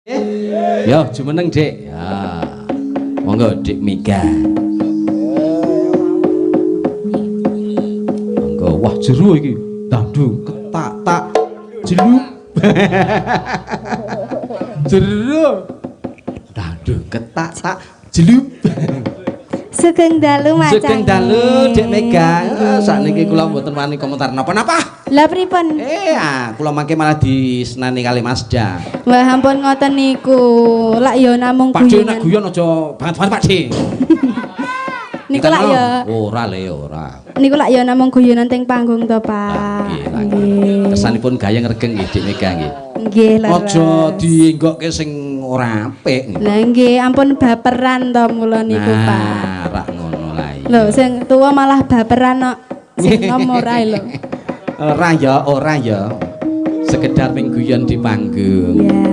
Yo, jumeneng, Dik. Ya. Monggo Dik Mika. Monggo. Wah, jeru iki. Dandung ketak tak jelup. Jeru. Dandung ketak tak jelup. Sugeng dalu Mas. Sugeng dalu Dik Mega. Sakniki kula mboten wani komentar napa-napa. Lah pripun? Kula mangke malah disenani kali Mas Da. Wah, ampun ngoten niku. Lak ya namung guyon. Pak D nek guyon aja banget-banget Pak D. Niku lak ya. Ora le ora. Niku lak ya namung guyonan teng panggung to, Pak. Nggih. Kesanipun gayeng regeng nggih Dik Mega nggih. Nggih, leres. Aja dienggokke sing ora apik. Lah nggih, ampun baperan to mula niku, Pak. Nah, rak ngono lah iya. Lho, sing tuwa malah baperan kok. Sing nom ora lho. Ora ya, ora ya. Sekedar ming guyon di panggung. Iya.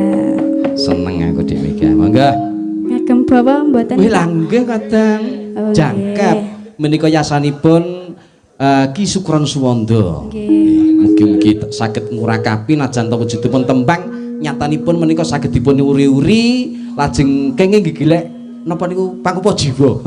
Seneng aku Dik Mega. Monggo. Ngagem bawa mboten? Wih lah nggih kadang. Jangkep menika yasanipun Ki Sukron Suwondo. Nggih. Mugi-mugi saged ngurakapi najan ta wujudipun tembang nyatanipun menika saged dipun uri-uri lajeng kenging gegilek napa niku pangupa jiwa.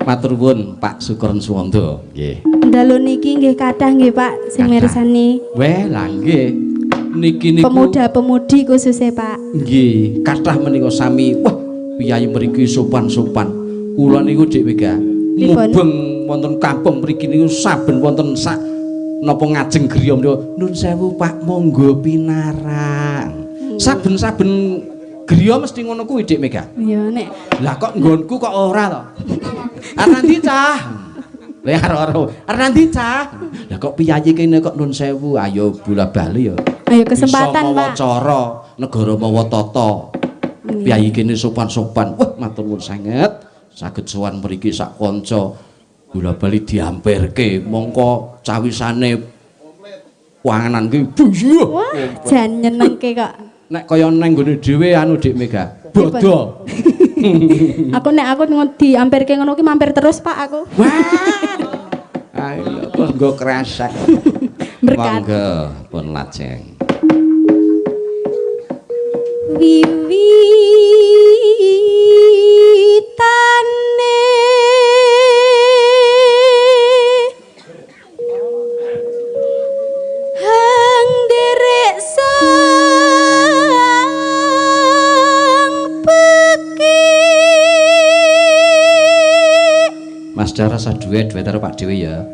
Matur nuwun Pak Sukron Suwondo. Nggih. Dalu niki nggih kathah nggih Pak sing mirsani. Weh lah nggih. Niki niku pemuda-pemudi khususnya Pak. Nggih, kathah menika sami. Wah, piyayi mriki sopan-sopan. Kula niku Dik Mega mubeng wonten kampung mriki niku saben wonten sak napa ngajeng griya menika nun sewu Pak monggo pinarang. Saben-saben griya mesti ngono kuwi Dik Mega. Iya nek. Lah kok nggonku kok ora to? Arep ndi cah? Lah karo arep ndi cah? Lah kok piyayi kene kok nun sewu ayo bola-bali ya. Ayo kesempatan Pak. Bisa mawa cara, negara mawa tata. Piyayi kene sopan-sopan. Wah matur nuwun sanget. Saged sowan mriki sak kanca bola-bali diampirke mongko cawisane panganan ki. Wah, jan nyenengke kok. Nek kaya nang nggone dhewe anu Dik Mega, bodho. Aku nek aku diampirke ngono ki mampir terus Pak aku. Wah. Ayo terus nggo kresek. Berkat. Monggo pun lajeng. Wiwitane hang derek sang peki. Mas Dara rasa duet duet karo Pak Dewi ya.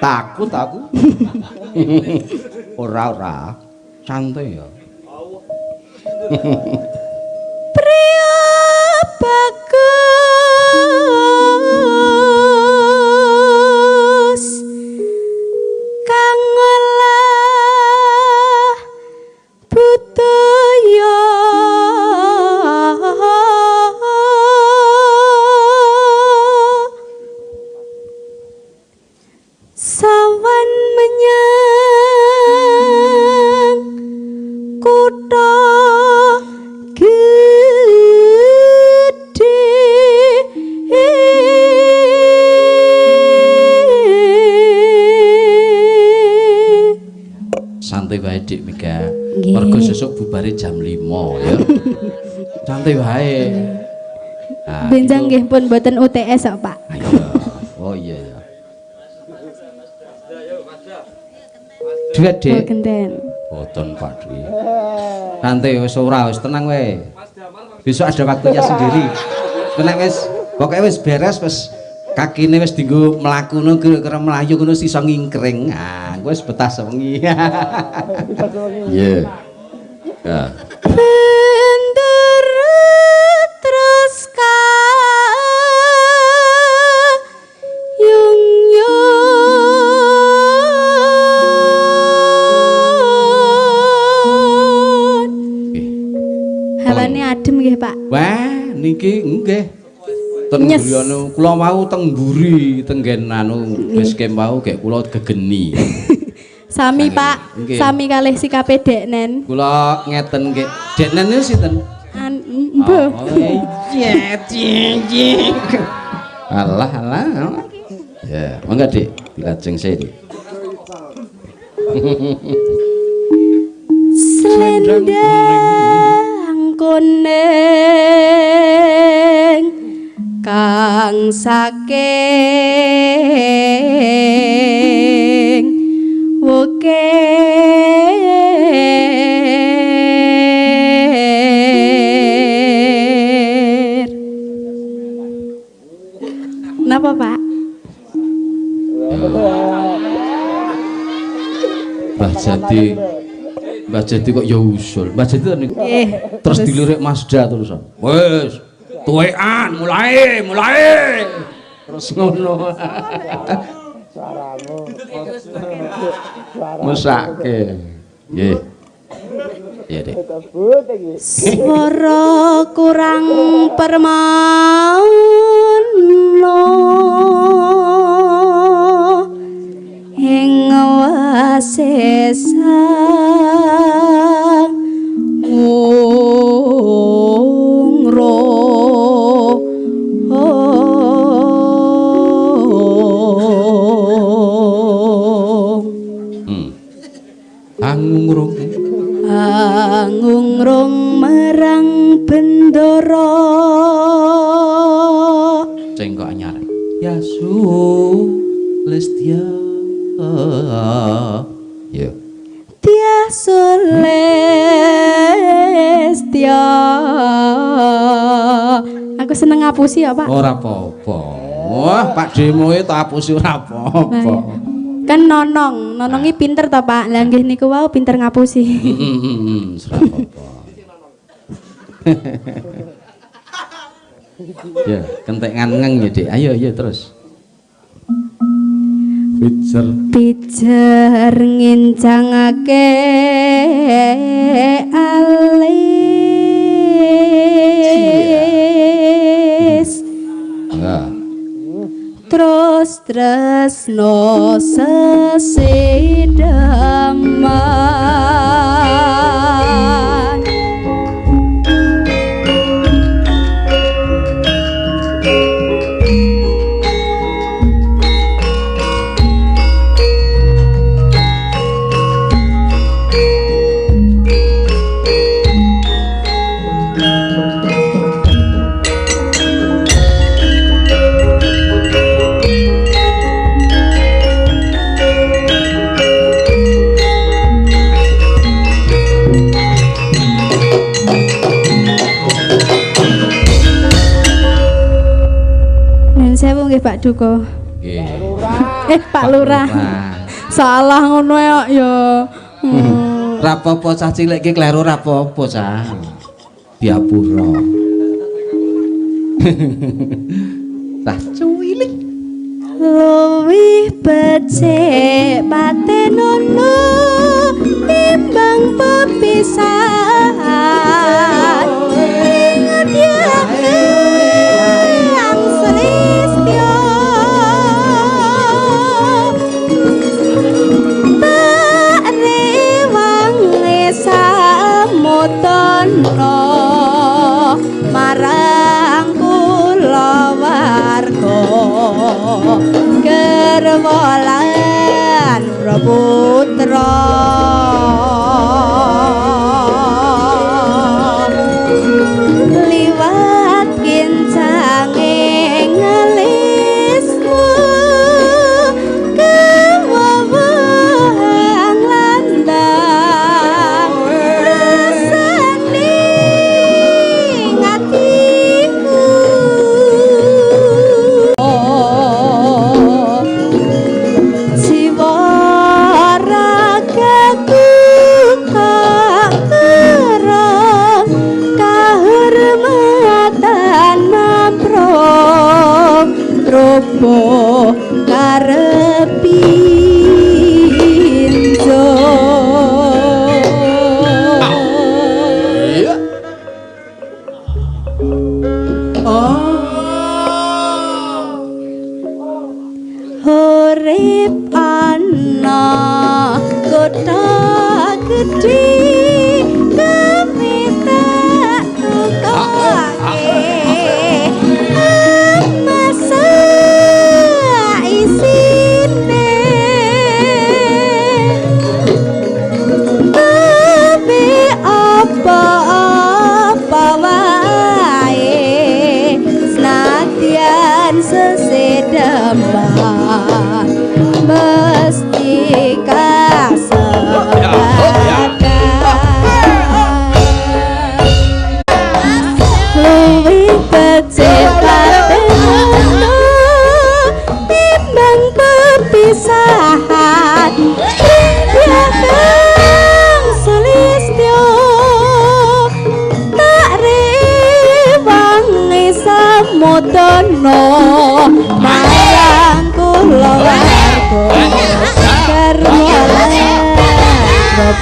Takut aku. Ora ora. Santai ya. Priya bagus kang olah budaya sawan menyang kutha gedhe. Santai wae Dik Mega. Mergo sesuk bubare jam 5 ya. Santai wae. Nah, benjang nggih pun mboten UTS kok Pak. Ayo. Oh iya ya. Duet Dik. Genten. Boten Pak Dwi. Nanti wis ora wis tenang wae. Besok ada waktunya sendiri. Nek wis pokoke wis beres wis kakine wis dienggo mlaku ngono kira-kira mlayu ngono iso ngingkring. Ah, engko wis betah sewengi. Iya. Ya. Terus kayung yun. Hawane adem nggih Pak. Wah, niki nggih. Ten griyane kula mau teng mburi tenggen anu basecamp wau gek kula gegeni. Sami Pak, sami kalih sikape Deknen. Kula ngeten nggih. Deknen niku sinten? Mbuh. Iya, Alah alah. Ya, monggo Dik, dilajeng sik Dik. Selendang kuning kang saking wukir. Napa, Pak? Mbah Jati, Mbah Jati kok ya usul. Mbah Jati niku. Terus dilirik Mazda terusan. Wis, tuwekan mulai, mulai. Terus ngono. Suaramu. Mesake. Nggih. Iya, Dek. Swara kurang permana ing wasesang ngungrung. Angungrung. Angungrung marang bendara. Cengkok anyar. Ya Sulistya. Ya. Tia Sulistya. Aku seneng ngapusi ya, Pak. Ora apa-apa. Wah, Pak Demo e tak apusi ora apa-apa. Kan nonong, nonongi pinter ta, Pak. Lah nggih niku wau pinter ngapusi. Heeh, ora apa-apa. Ya, kentek ngeng ya, Dik. Ayo, ayo terus. Pijer. Pijer ngincangake alis. Enggak. Terus tresno sesideman. Sewu nggih Pak Duko. Nggih. Pak Lurah. Salah ngono ya. Ora apa-apa cah cilik iki kleru ora apa-apa cah. Diapura. Cah cilik. Luwih becik patenono timbang pepisahan. Ingat ya Eyang Sulistya. Tak rewangi samudana marang kulawarga garwa lan putra. Liwat kincange ngelismu kewawang landang rasane atiku. Jiwa ragaku tak terang kahormatan mamprong trobo karepinjo. Iya. Urip ana kutha gedhe kami tak tukake emas isine.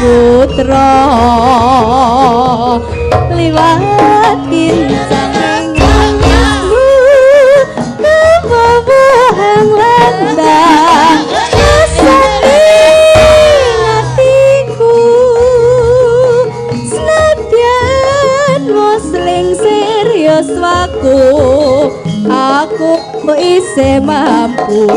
Putra liwat kincang kemabuhan lendang saking atiku senadyan wis lingsir yuswaku aku isih mampu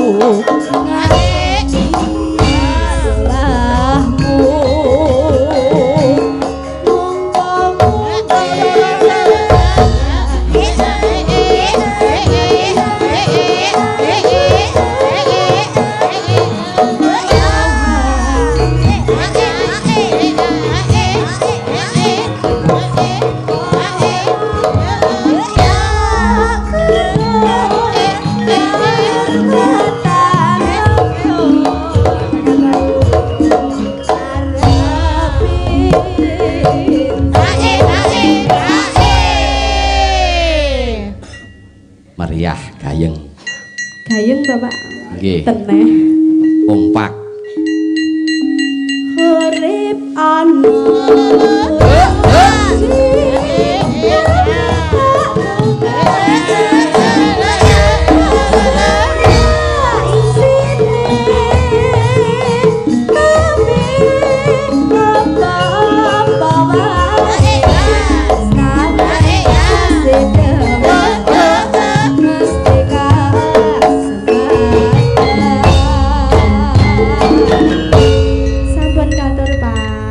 Meriah gayeng. Gayeng Bapak. Nggih. Teneh. Kompak. Urip ana.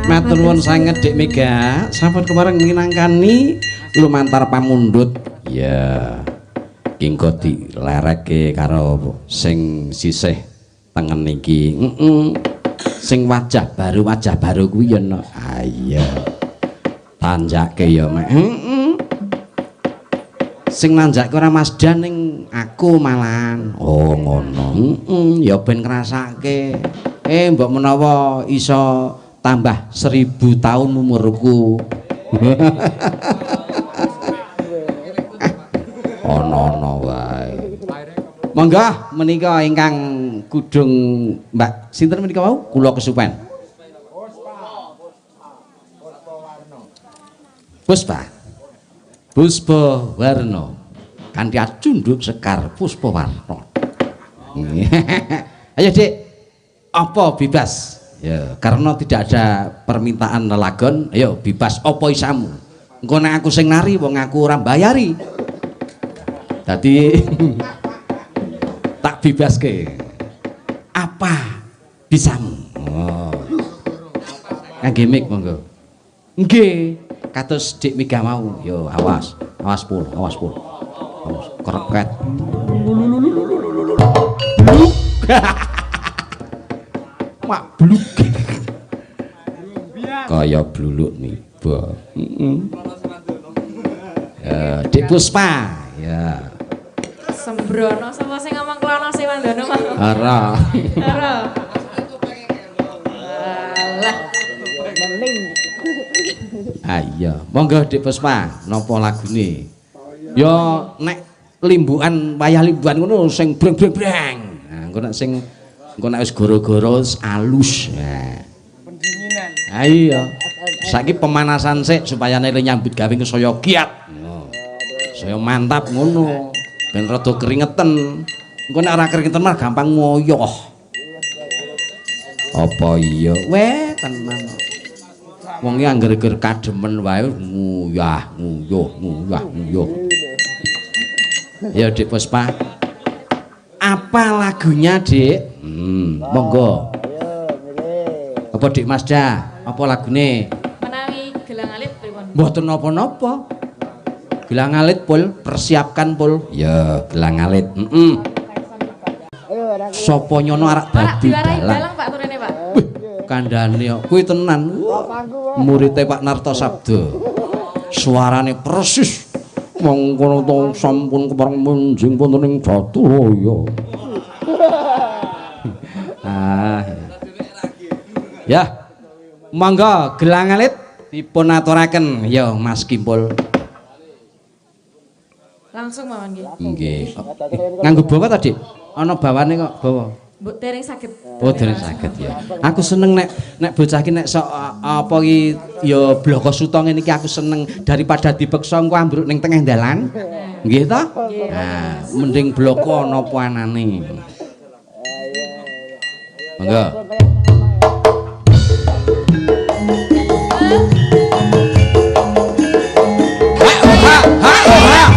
Matur nuwun sanget Dik Mega, sampun kepareng minangkani lumantar pamundhut. Ya. Kingko dilerekke karo sing sisih tengen iki. Heeh. Sing wajah baru kuwi ya no. Ah iya. Tanjake ya mek. Heeh. Sing nanjake ora Mas Dan ning aku malahan. Oh ngono. Heeh, ya ben ngrasake. Mbok menawa iso tambah 1000 tahun umurku. Ono-ono wae. Monggo menika ingkang kudung Mbak sinten menika wau? Kula kesupen. Puspa. Puspa Warna. Kanthi acundhuk sekar Puspa Warna. Ayo Dik. Apa bebas? Ya, karena tidak ada permintaan lelagon, ayo bebas apa isamu. Engko nek aku sing nari wong aku ora mbayari. Dadi tak bebaske. Apa bisamu? Oh. Kangge mik monggo. Nggih, kados Dik Mega mau. Yo awas, awas pul, awas pul. Awas kerepet. Bluk. Mak bluk. Kaya bluluk niba. Heeh. Ya, Dik Puspa. Ya. Sembrono sapa sing ngomong klono Sewandana mau? Ora. Ora. Alah. Ah iya, monggo Dik Puspa, napa lagune? Ya nek limbukan wayah limbukan ngono sing breng-breng-breng. Nah, engko nek sing engko nek wis goro-goro alus. Nah. Pendinginan. Ha iya. Saiki pemanasan sik supaya nek nyambut gawe saya giat. Saya mantap ngono. Ben rada keringeten. Engko nek ora keringeten mah gampang ngoyoh. Apa iya? Weh, tenan. Wong iki angger-angger kademen wae nguyah, nguyuh, nguyah, nguyuh. Ya Dik Puspa. Apa lagunya, Dik? Monggo. Apa Dik Masda? Apa lagune? Menawi Gelang Alit pripun? Mboten napa-napa. Gelang Alit pul, persiapkan pul. Ya, Gelang Alit. Heeh. Sapa nyono arak dadi dalang. Dalang Pak turene, Pak. Wih, kandhane kok kuwi tenan. Murite Pak Narto Sabdo. Suarane persis. Wong kono to sampun kepareng menjing wonten ing Jaturaya. Ah. Ya. Monggo Gelang Alit dipun aturaken ya Mas Kimpul. Langsung mawon nggih. Nggih. Nganggo bawa ta, Dik? Ana bawane kok bawa. Mbok dereng saged. Oh, dereng saged ya. Aku seneng nek nek bocah iki nek sok apa iki ya bloko suta ngene iki aku seneng daripada dipeksa engko ambruk ning tengah dalan. Nggih ta? Nah, mending bloko ana apa anane. Monggo. Ha ha ha.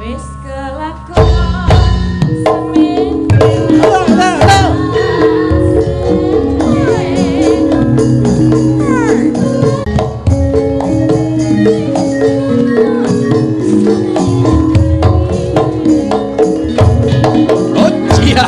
Wis kelakon semen. Oh, iya.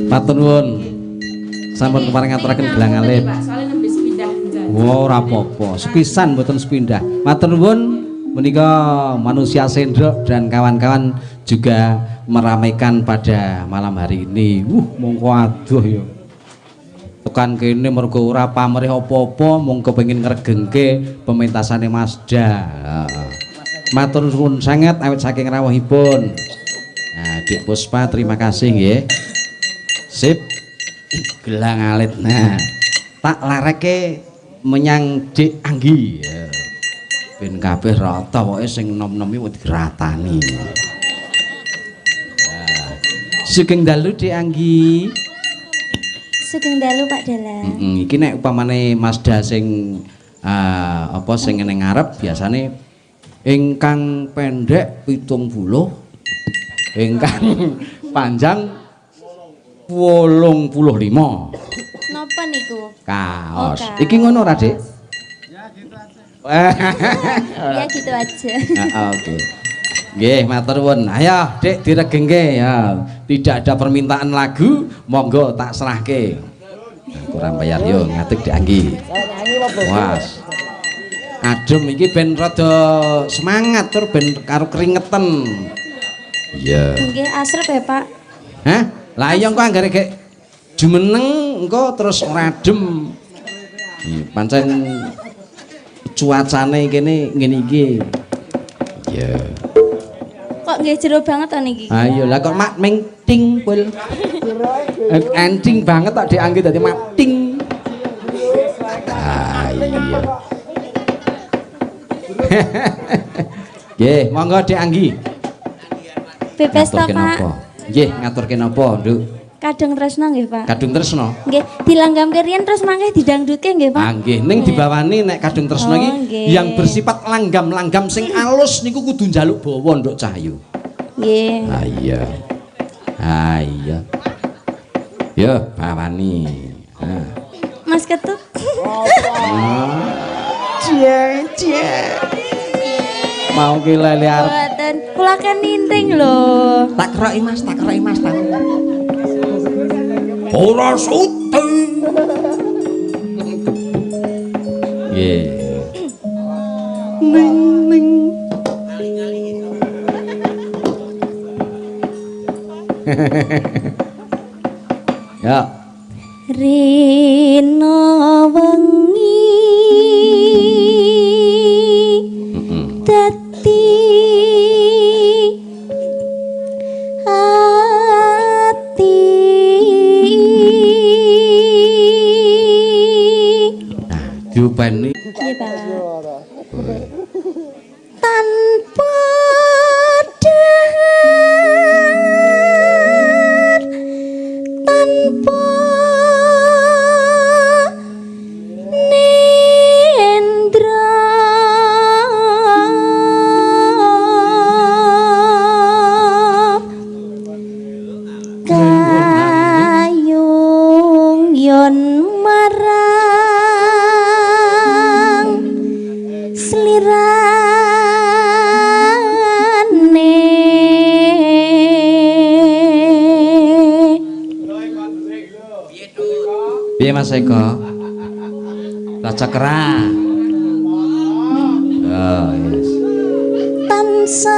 Matur nuwun. Sampun kepareng ngaturaken gelang alit. Soale nembe sepindah. Wah, ora apa-apa. Sepisan mboten sepindah. Matur nuwun menika manusia sendok dan kawan-kawan juga meramaikan pada malam hari ini. Mongko aduh ya. Tekan kene mergo ora pamrih apa-apa, mung kepengin ngregengke pementasane Mazda. Heeh. Matur nuwun sanget awit saking rawuhipun. Nah, Dik Puspa terima kasih nggih. Sip. Gelang alit. Nah, tak lareke menyang Dik Anggi. Ya. Ben kabeh rata pokoke sing nom-nom iki diratani. Ya. Sugeng dalu Dik Anggi. Sugeng dalu Pak Dalang. Iki nek upamane Mazda sing apa sing ning ngarep biasane ingkang pendek 70, ingkang panjang 85. Napa niku? Kaos. Oh, kaos. Iki ngono ora, Dik? Ya gitu aja. Ya gitu aja. Oke. Nggih, matur nuwun. Ayo, Dik, diregengke ya. Tidak ada permintaan lagu, monggo tak serahke. Kurang bayar yo ngadeg Dik Anggi. Was. Adem iki ben rada semangat tur ben karo keringetan. Iya. Nggih, asrep ya, Pak. Hah? Lah iya engko anggere gek jumeneng engko terus ora adem. Iya, pancen cuacane kene ngene iki. Iya. Kok nggih jero banget to niki? Ayo lah kok mak ming ting pul. Enting banget tak Dik Anggi dadi mak ting. Ah iya. Nggih, monggo Dik Anggi. Bebas to, Pak. Nggih, ngaturke napa, Nduk? Kadung tresno nggih, Pak. Kadung tresno. Nggih, dilanggamke riyen terus mangke didangdutke nggih, Pak. Ah nggih, ning dibawani nek kadung tresno iki yang bersifat langgam-langgam sing alus niku kudu njaluk bawa, Nduk Cahyu. Nggih. Ah iya. Ah iya. Yo, bawani. Ah. Mas Ketut. Cie, cie. Mau ki lele arep. Mboten, kula kan ninting lho. Tak keroki Mas, tak keroki Mas, tak. Ora suti. Nggih. Ning ning. Ya. Rino wengi dadi ati. Nah, diupeni. Nggih, Pak. Tanpa dahar, tanpa nendra, kayung yon marang slirane. Piye Mas Eko? Raja kera. Oh, yes. Tansah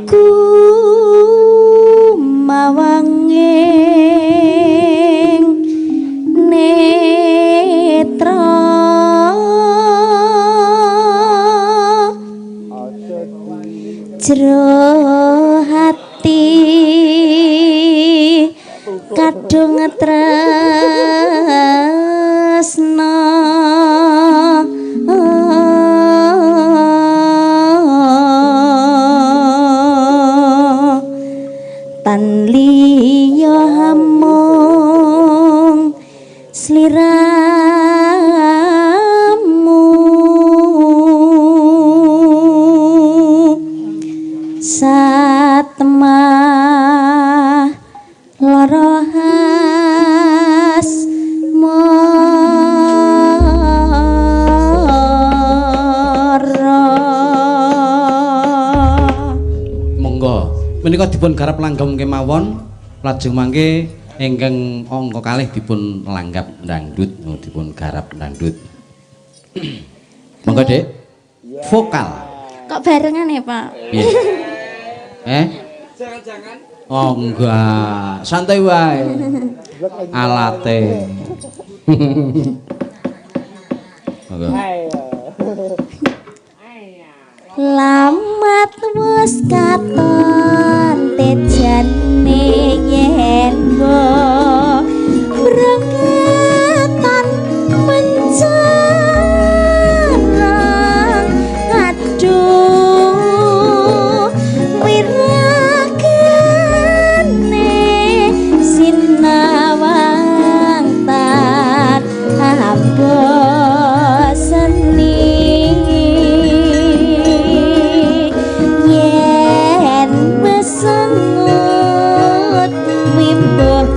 kumawanging netra, jero hati kadung tresna. Tan liya amung sliramu, satma lara asmara. Monggo menika dipun garap langgam kemawon, lajeng mangke ingkang angka kalih dipun langgap dangdut, dipun garap dangdut. Monggo Dik. Vokal. Kok barengan ya, Pak? Piye? Jangan-jangan. Oh enggak, santai wae. Alate. Monggo. Lamat wis katon tejane yen brengketan mencarang, aduh wiragane sinawang tan aboseni, yen besengut mimbuh.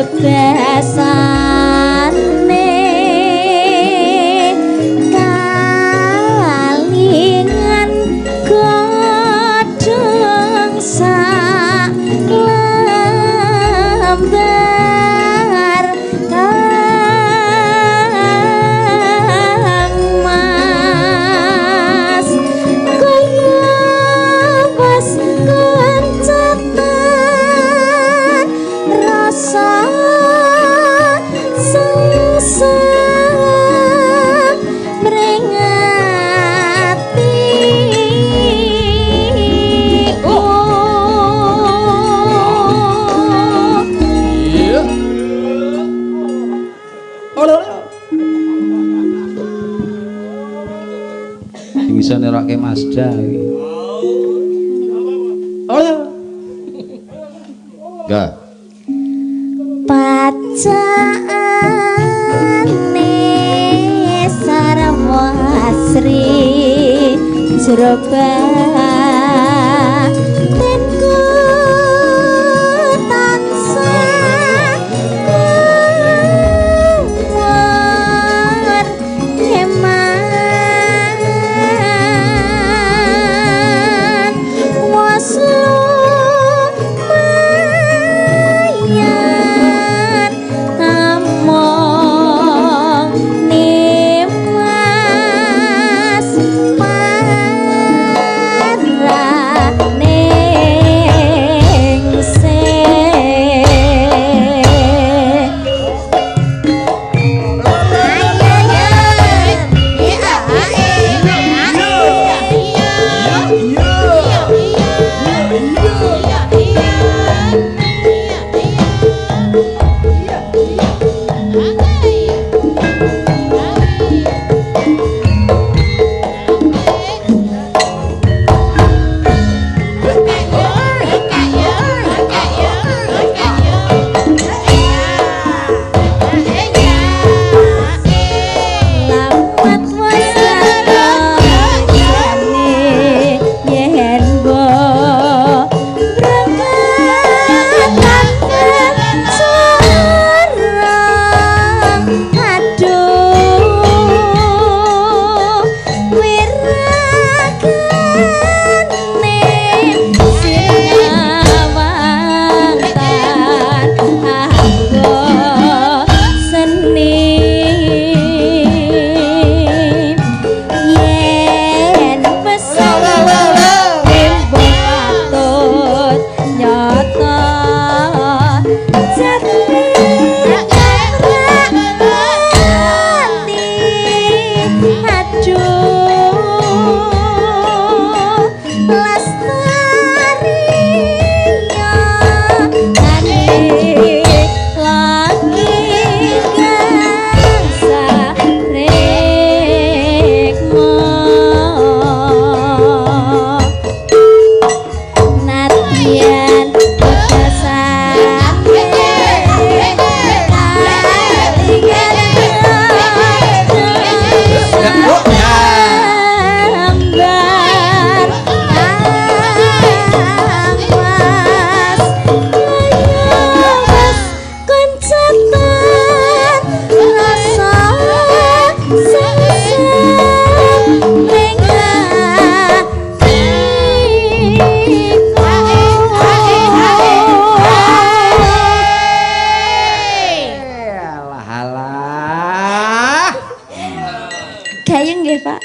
Bebasane kalingan godhong sak lembar kang mas kaya wes kencetan rasa sengsem mringati. Sing iso nerokke Mazda iki. Enggak. Pacaane sarwa asri jero batinku tansah kumur eman was lumayan among nimas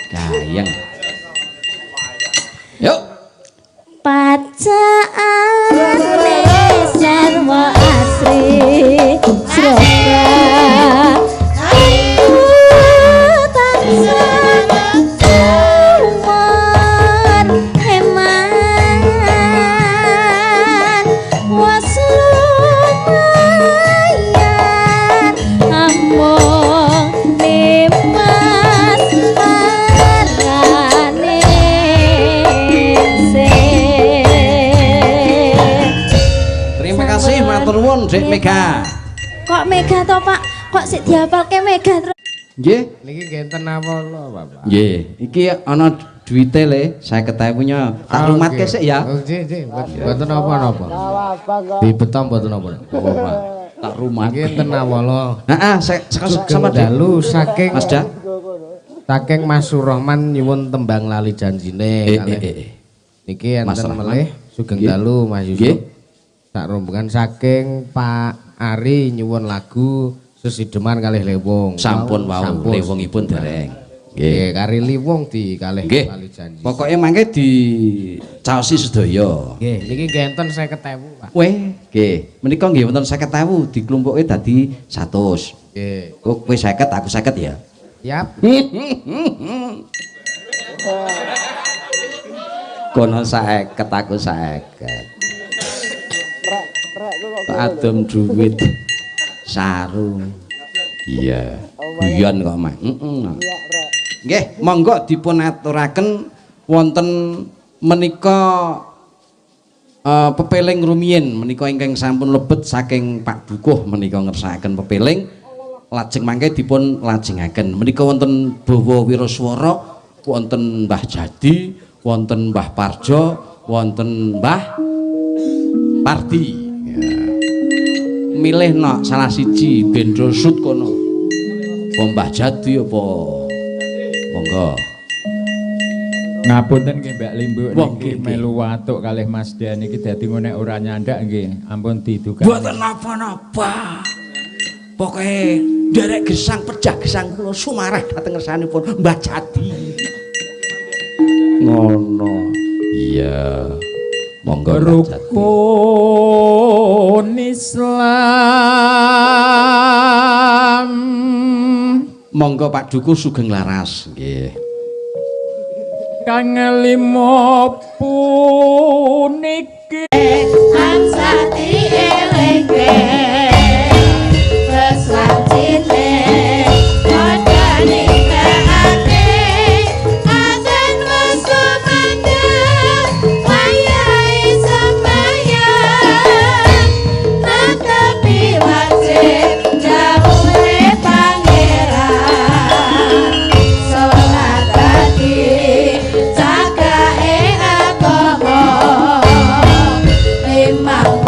Gayeng. Yuk. Pacaane sarwa asri sroga tansah umur heman was lumayan among nimas parane se. Terima kasih matur nuwun Dik Mega. Kok Mega to, Pak? Kok sik diapalke Mega terus? Nggih. Niki ngenten awala, Bapak. Nggih, iki ana duwite le, 50.000 nya. Tak rumatke sik ya. Oh, nggih, nggih, mboten napa-napa. Dibeto mboten napa-napa, Pak. Tak rumah. Niki enten awala. Heeh, Sugeng sama dalu saking Mas Da. Saking Mas Surahman nyuwun tembang Lali Janjine kalih. Niki Mas enten Rahman. melih sugeng dalu Mas Yusuf. Nggih. Sak rombongan saking Pak Ari nyuwun lagu Sesideman kalih Lewung. Sampun wau Sampun. lewungipun dereng. Nggih, kari Liwung di kalih Nggih. Lali Janji. Pokoke mangke dicaosi sedaya. Nggih, niki nggih enten 50.000, Pak. Weh, nggih. Menika nggih wonten 50.000 diklumpuke dadi 100. Nggih. Oh, kowe 50, aku 50 ya. Siap. Kono 50, aku 50. Kok adem duit sarung. Iya. Guyon kok, Mas. Heeh. Nggih, monggo dipun aturaken wonten menika pepeling rumiyin menika ingkang sampun lebet saking Pak Dukuh menika ngersakaken pepeling lajeng mangke dipun lajengaken. Menika wonten Bawa Wiraswara, wonten Mbah Jadi, wonten Mbah Parjo, wonten Mbah Pardi. Ya. Milih nok salah siji bendro sut kono. Apa Mbah Jadi apa? Monggo. Ngapunten nggih Mbak Limbuk Wah, niki nggih, nggih. melu watuk kalih Mas Dan niki dadi nek ora nyandak nggih ampun didukani. Mboten napa-napa. Pokoke nderek gesang pejah gesang kula sumarah dhateng ngersanipun Mbah Jadi. Ngono. Iya. Monggo Mbah Jadi. Rukun Islam. Monggo Pak Duku sugeng laras. Nggih. Kang lima puniki. Tansah dielingke peslancine padha nindakake azan wis kumandhang wayahe sembahyang netepi wajib jauhe Pangeran salat dadi cagake agama limang.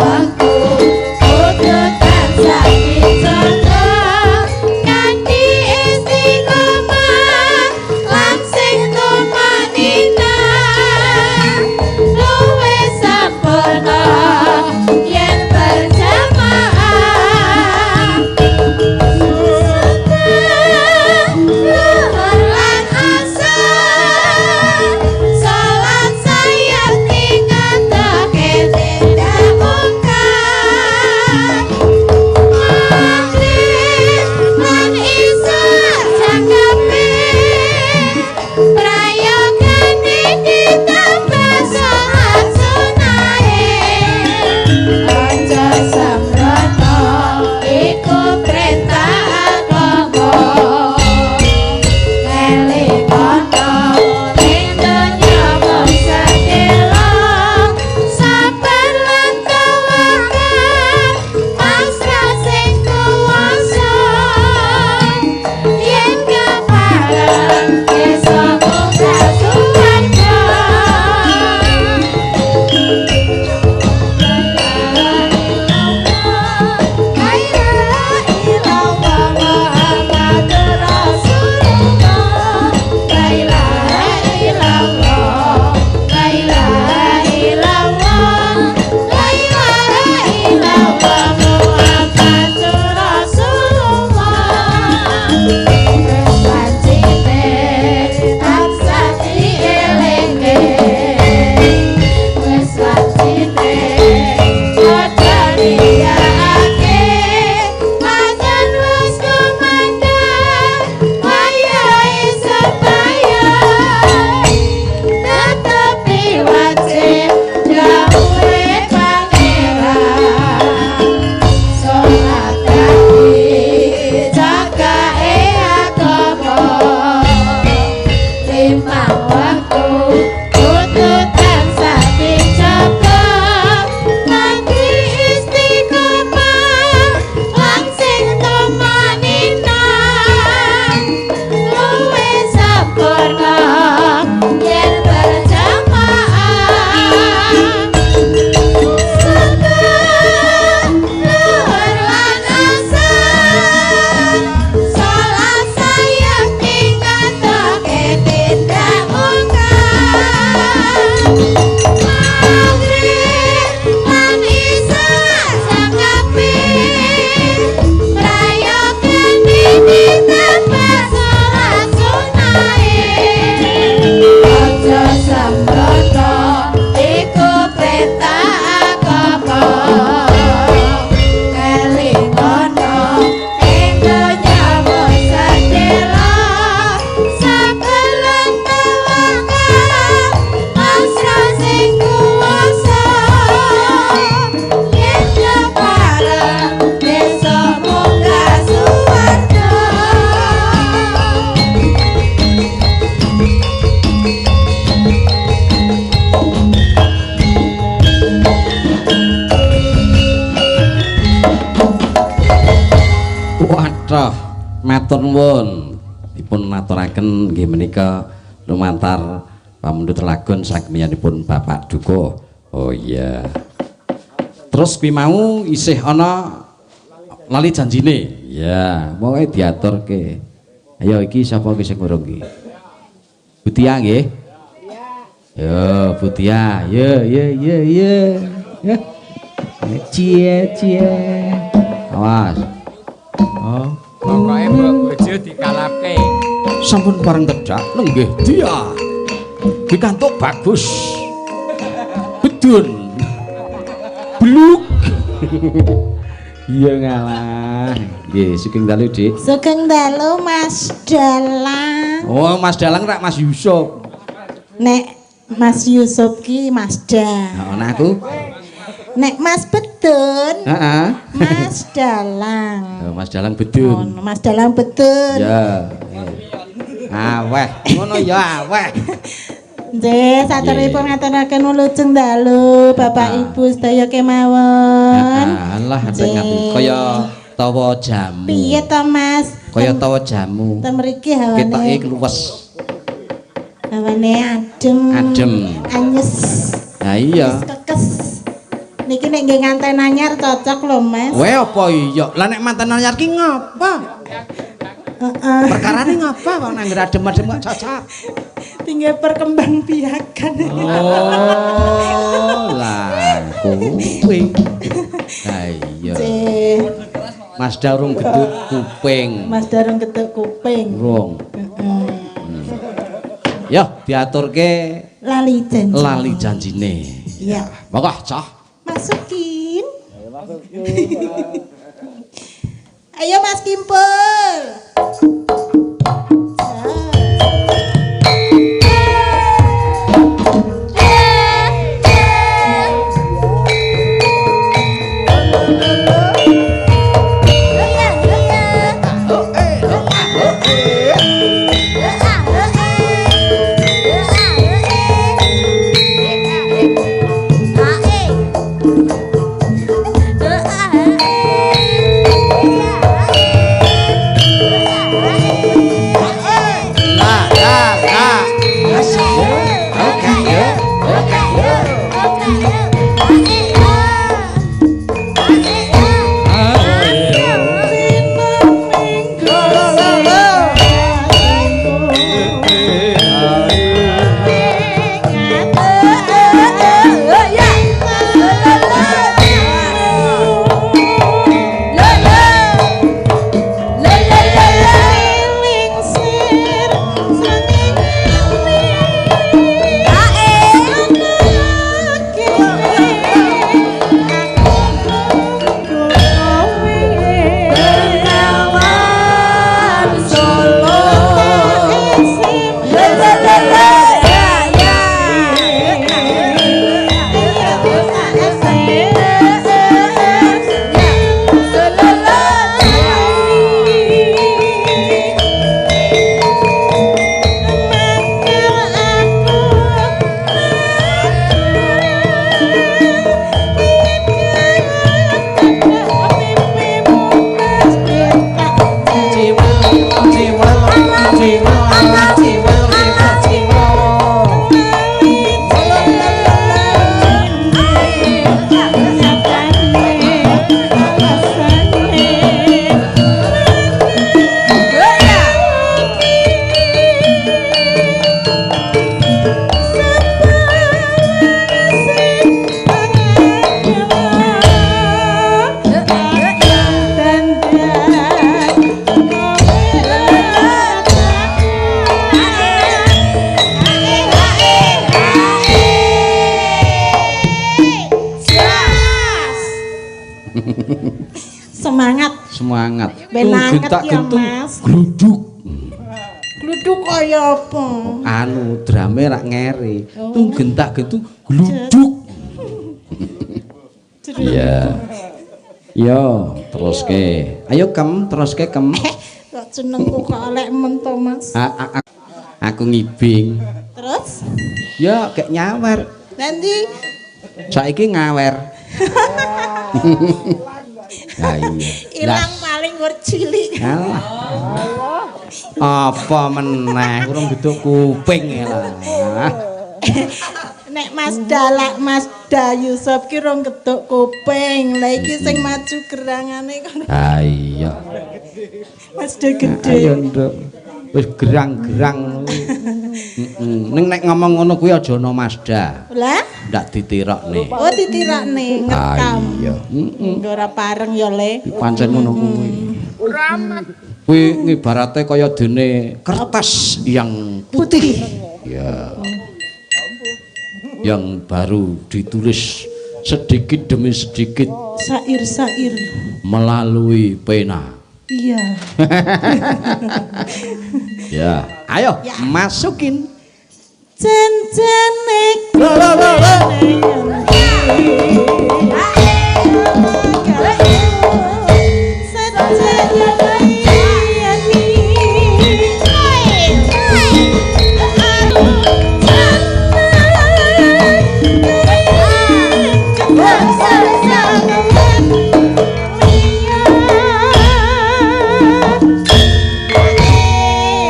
Toh, matur nuwun. Dipun aturaken nggih menika lumantar pamundhut lagon sakmiyanipun Bapak Dukuh. Oh iya. Terus kuwi mau isih ana lali janjine. Ya, pokoke diaturke. Ayo iki sapa iki sing urung iki? Butia nggih? Yo, Butia. Yo yo yo yo. Cie cie. Awas. Oh, pokoke mbok bojo dikalapke. Sampun pareng tedhak lenggih dia. Pikantuk bagus. Bedun. Bluk. Iya ngalah. Nggih, sugeng dalu, Dik. Sugeng dalu Mas Dalang. Oh, Mas Dalang rak Mas Yusuf. Nek Mas Yusuf ki Mas Da. Heeh, nek aku Nek Mas Bedun. Heeh. Mas Dalang. Oh, Mas Dalang Bedun. Oh, Mas Dalang Bedun. Ya. Aweh, ngono ya aweh. Nggih, sateripun ngaturaken wilujeng dalu Bapak Ibu sedaya kemawon. Alah, ati kaya tawa jamu. Piye to, Mas? Kaya tawa jamu. Ten mriki hawane. Ketoke luwes. Hawane adem. Adem. Anyes. Ha iya. Kekes. Niki nek nggih nganten anyar cocok lho, Mas. Weh apa iya? Lah nek manten anyar ki ngapa? Heeh. Perkarane ngapa kok nang adem-adem kok cocok? Tinggal perkembangbiakan. Oh, lah kuwi. Ha iya. Mas Darung geduk kuping. Mas Darung geduk kuping. Urung. Heeh. Yo diaturke lali janji. Lali janjine. Iya. Monggo, cah. Masukin. Ayo Mas Kimpul. Semangat. Semangat. Ben anget ya, Mas. Gluduk. Gluduk kaya apa? Anu drame rak ngeri. Tung gentak-gentung gluduk. Iya. Yo, teruske. Ayo kem, teruske kem. Kok jenengku kok elek men to, Mas? Aku ngibing. Terus? Ya, gek nyawer. Nanti saiki ngawer. Lah iya. Ilang paling Nganggur cilik. Alah. Apa meneh urung duduk kuping lah. Nek Mas Dalak Mas Da Yusuf ki rong ketuk kuping. Lah iki sing maju gerangane kono. Ha iya. Mas Da gede. Ayo nduk. Wis gerang-gerang ngono kuwi. Heeh. Ning nek ngomong ngono kuwi aja ana Mazda. Lah, Ndak ditirokne. oh ditirakne ngerekam. Iya. Heeh. Engko ora pareng ya, Le. Pancen ngono kuwi. Kuwi ngibarate kaya dene kertas yang Putih. ya. Yang baru ditulis sedikit demi sedikit Sair-sair. melalui pena. Iya. Ya, ayo masukin. Cencene. Lo, lo, lo, lo.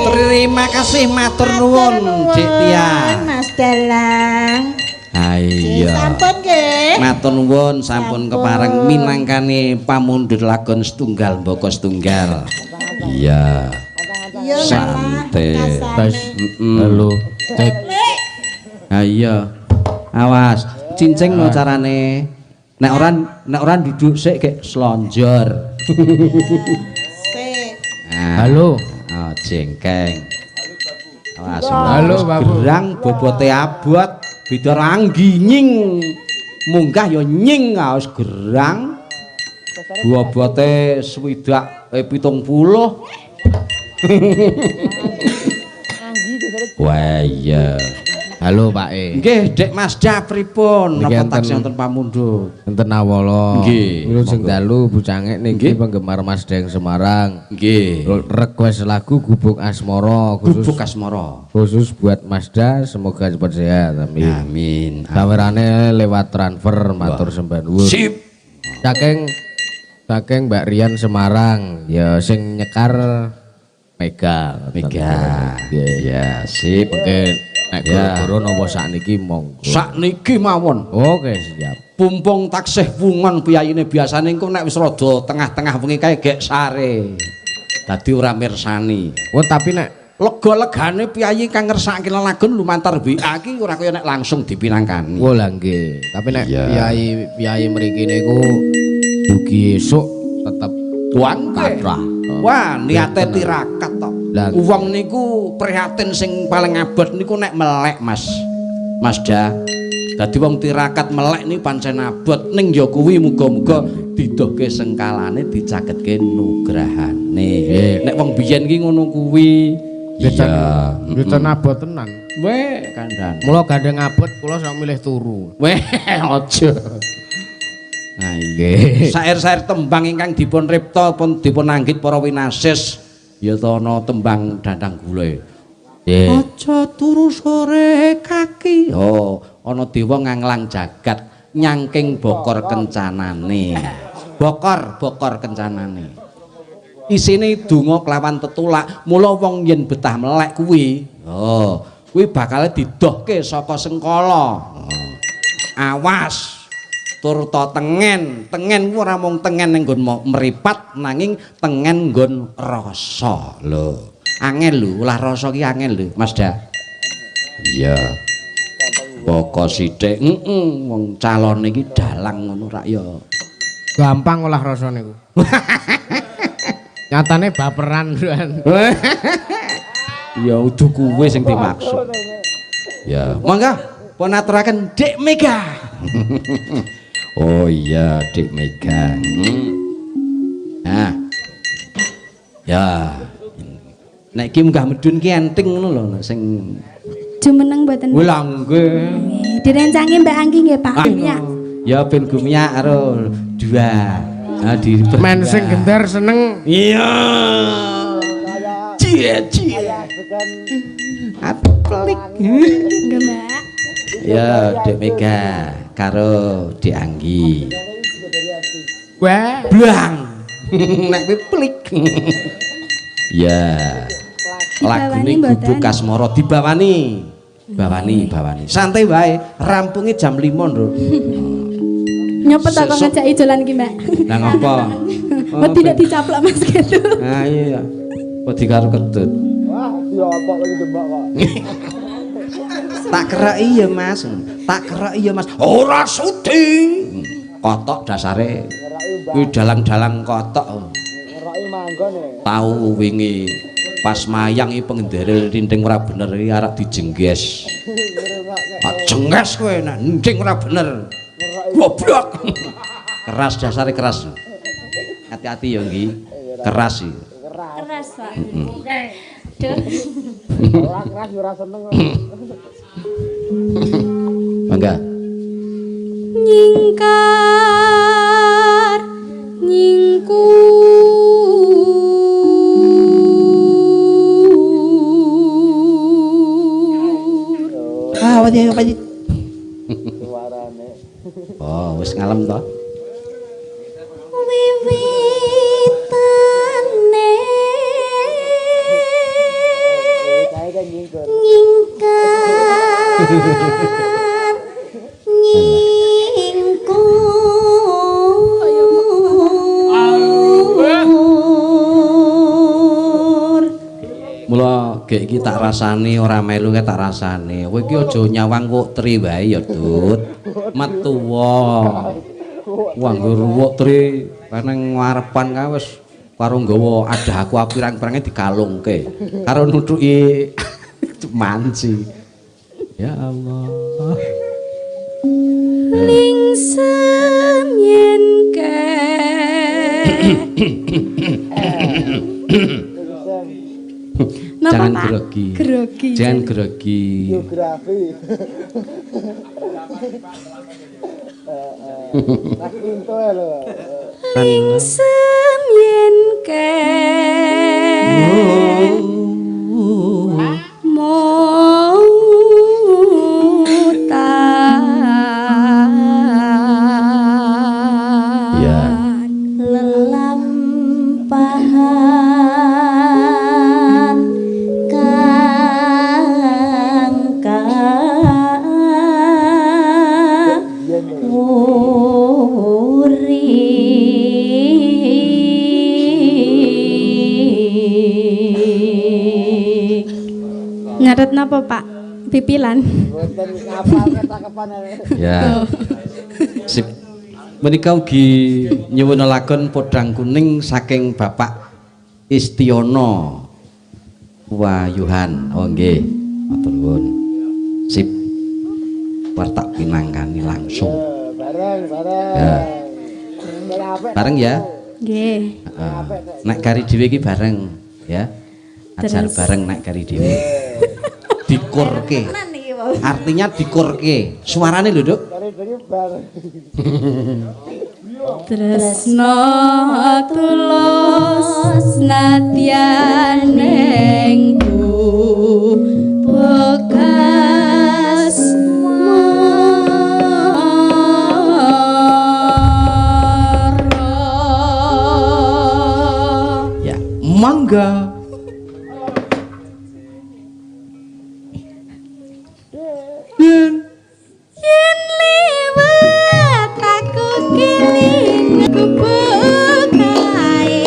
Terima kasih matur nuwun, Dik Tia. Mas Dalang. Iya. Sampun nggih. Matur nuwun sampun kepareng minangkani pamundhut lagon setunggal mbaka setunggal. Iya. Iya, Santai. Tes. Halo. Cek. Ha iya. Awas, cincing no carane. Nek ora duduk sik gek slonjor. Sik. Halo. Oh, jengkeng. Awas. Halo, Babu. Gerang bobote abot, beda ranggi nying. Munggah ya nying awas gerang. Bobote swidak 70. Wah iya. Halo Pak E. Nggih, Dek Mas Da pripun? Niki Napa enten- taksih wonten pamundhut? Enten Nawala. Nggih, Wilujeng monggo. dalu Bu Cangek niki Nggih. penggemar Mas Deng Semarang. Nggih. Request lagu Gubuk Asmara khusus Gubuk Asmara. khusus buat Mas Da semoga cepat sehat. Amin. Amin. Sawerane lewat transfer matur sembah nuwun. Sip. Saking saking Mbak Rian Semarang ya sing nyekar Mega. Mega. Nggih. Ya, sip. Mungkin nek Ya. goro-goro napa sakniki monggo. Sakniki mawon. Oke, siap. Pumpung taksih wungon piyayine biasane engko nek wis rada tengah-tengah wengi kae gek sare. Dadi ora mirsani. Oh, tapi nek Lega-legane piyayi kang ngersakake lelagon lumantar WA ki ora kaya nek langsung dipinangkani. Oh lah nggih. Tapi nek Iya. piyai piyai mriki niku dugi esuk tetep Wah, nggih. kathah. Wah, niate tirakat to. Lah, nggih. Wong niku prihatin sing paling abot niku nek melek, Mas. Mas Da. Dadi wong tirakat melek niku pancen abot ning ya kuwi muga-muga didohke sengkalane dicaketke nugrahane. Nggih. Nek wong biyen ki ngono kuwi. Iya. Mboten abot tenan. Weh, kandhane. Mula gandeng abot kula sak milih turu. Weh, aja. Nah, Nggih. Sair-sair tembang ingkang dipun ripta pun dipun anggit para winasis ya ta ana tembang dandang gule. Nggih. Aja turu sore kaki. Oh, ana dewa nganglang jagat nyangking bokor kencanane. Bokor, bokor kencanane. Isine donga kelawan tetulak, mula wong yen betah melek kuwi. Oh, kuwi bakal didohke saka sengkala. Oh. Awas. Tur ta tengen, tengen ku ora mung tengen ning nggon mripat nanging tengen nggon rasa. Lho, angel lho, olah rasa ki angel lho, Mas Da. Iya. Boko sithik, heeh, wong calon iki dalang ngono rak ya. Gampang olah rasa niku. Nyatane baperan kan. Ya udu kuwe sing dimaksud. Ya, monggo pun aturaken Dik Mega. Oh iya, Dik Mega. Nah. Ya. Nek iki munggah medun ki enting ngono lho nek sing Jumeneng mboten. Wah lah nggih. Direncangi Mbak Anggi nggih Pak. Ya. Ya ben gumyak karo dua. Nah, di Men sing gender seneng. Iya. Cie cie. Aplik. Nggih Mbak. Ya, Dek Mega karo Dek Anggi. Wah. Blang. Nek kuwi plik. Ya. Lagune Dibawani mboten? Gubuk Kasmara dibawani. Bawani, bawani. Santai wae, rampunge jam 5, Nduk. Nyopet aku Sesuk. ngajak ijolan ki, Mbak. Lah ngopo? Wedi nek dicaplok Mas gitu. Ah iya. Wedi karo kedut. Wah, diopok lagi Demak kok. Tak kereki ya, Mas. Tak kereki ya, Mas. Ora sudi. Kotok dasare. Kuwi dalang-dalang kotok. Ngeroki manggon e. Tau wingi pas mayang iki pengendere rinting ora bener iki arep dijengges. Ah, jengges kowe nek nding ora bener. Goblok. Keras dasare keras. Hati-hati ya nggih. Keras iki. Keras, Pak. Heeh. Duh. Ora keras ya ora seneng kok. Mangga. Nyingkar nyingkur. Ah, apa dia apa dia? Suarane. Oh, wis ngalem to. Wiwitane Kae kan nyingkur. nyingkar nyingkur. Mula gek iki tak rasani ora melu kae tak rasani. Kowe iki aja nyawang wuk tri wae ya, Dut. Metu wae. Wah, nggo ruwuk tri nang ngarepan kae wis karo nggawa adah aku pirang-pirange dikalungke. Karo nuthuki manci. Ya Allah. Lingsem yen ke Napa, Jangan Pak? grogi. Grogi. Jangan grogi. Geografi. Mas Pinto ya lho. Lingsem yen ke Mutan. Ya. Lelampahan kang kawuri. Nyatet napa, Pak? Pipilan. Mboten ngapal ketakepan. Ya. Sip. Menika ugi nyuwun lakon Podang Kuning saking Bapak Istiono Wayuhan. Oh nggih. Matur nuwun. Sip. War tak pinangkani langsung. Bareng, bareng. Ya. Bareng apik. Bareng ya. Nggih. Heeh. Nek kari dhewe iki bareng ya. Ajar Terus. bareng nek kari dhewe. Dikorke. Tenan iki, Pak. Artinya dikorke. Suarane lho, Nduk. Kari dhewe bareng. Tresno tulus nadyan ing bekas mara. Ya, mangga. Yen Yen liwat aku keling gubuk kae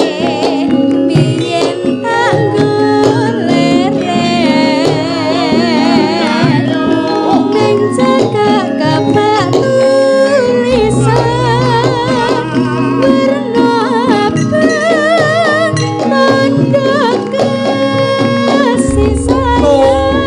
biyen tak goleren ning cekak kapak tulisan werna abang tanda kasih sayang.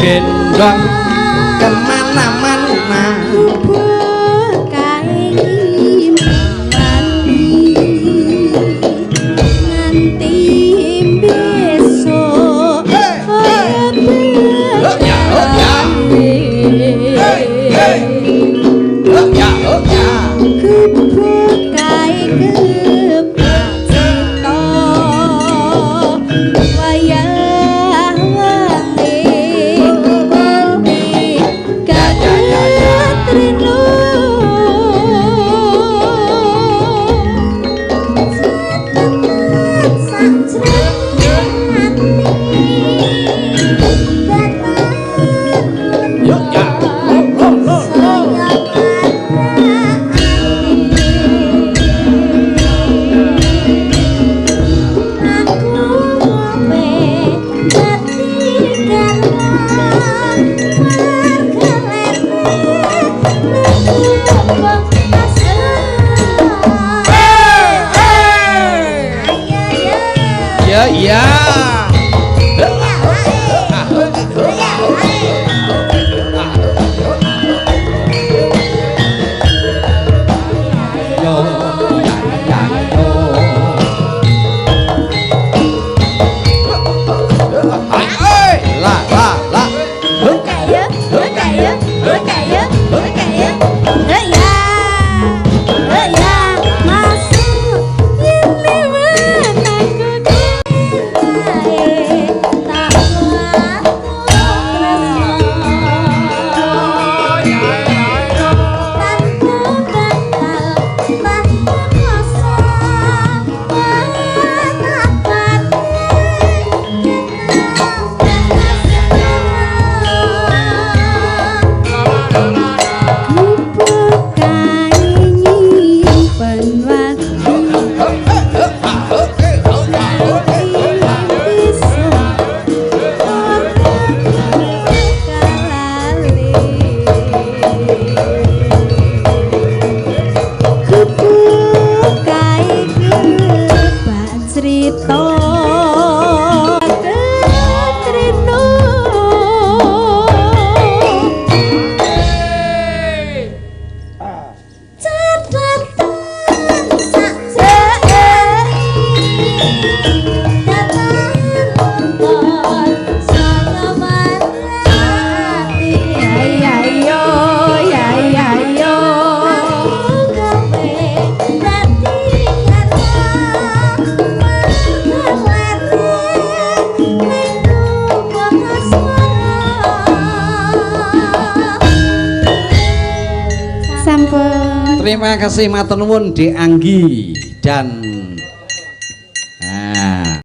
Gendong kemana-mana. Sampun. Terima kasih, matur nuwun, Dek Anggi dan nah,